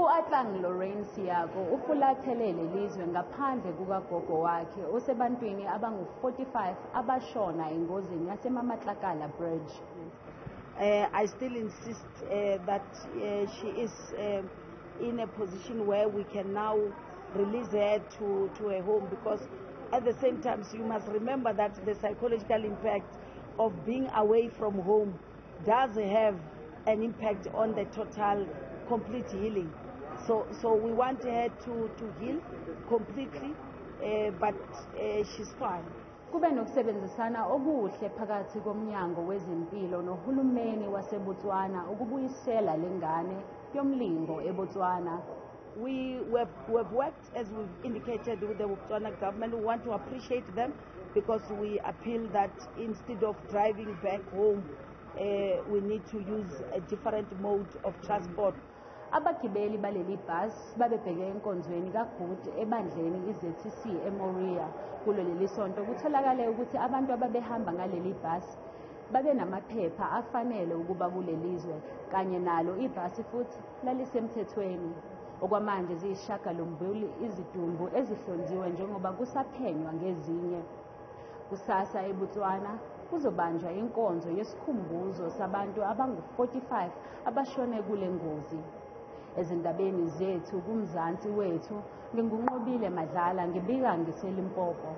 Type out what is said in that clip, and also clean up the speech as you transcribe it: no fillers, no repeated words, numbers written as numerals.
U-Atlang Lorraine Siyako ufulathele lelizwe ngaphandle kukagogo wakhe osebantwini abangu-45 abashona engozini yaseMamatlakala Bridge. I still insist that she is in a position where we can now release her to her home, because at the same time you must remember that the psychological impact of being away from home does have an impact on the total complete healing. So we want her to heal completely, but she's fine. Kube nokusebenzisana okuhle phakathi komnyango wezempilo nohulumeni waseBotswana ukubuyisela lengane yomlingo eBotswana. We have worked, as we've indicated, with the Botswana government. We want to appreciate them because we appeal that instead of driving back home, we need to use a different mode of transport. Abagibeli baleli bhasi babebheke enkonzweni kaGood ebandleni iZCC eMoria. Kulo leli sonto kutholakale ukuthi abantu ababehamba ngaleli bhasi babenamaphepha afanele ukuba kulelizwe kanye nalo ibhasi futhi lalisemthethweni. Okwamanje ziyisishiyagalombili izidumbu ezihlonziwe njengoba kusaphenywa ngezinye. Kusasa eBotswana kuzobanjwa inkonzo yesikhumbuzo sabantu abangu-45 abashone kule ngozi. Ezindabeni zethu kuMzansi Wethu, nginguNqobile Madlala, ngibika ngiseLimpopo.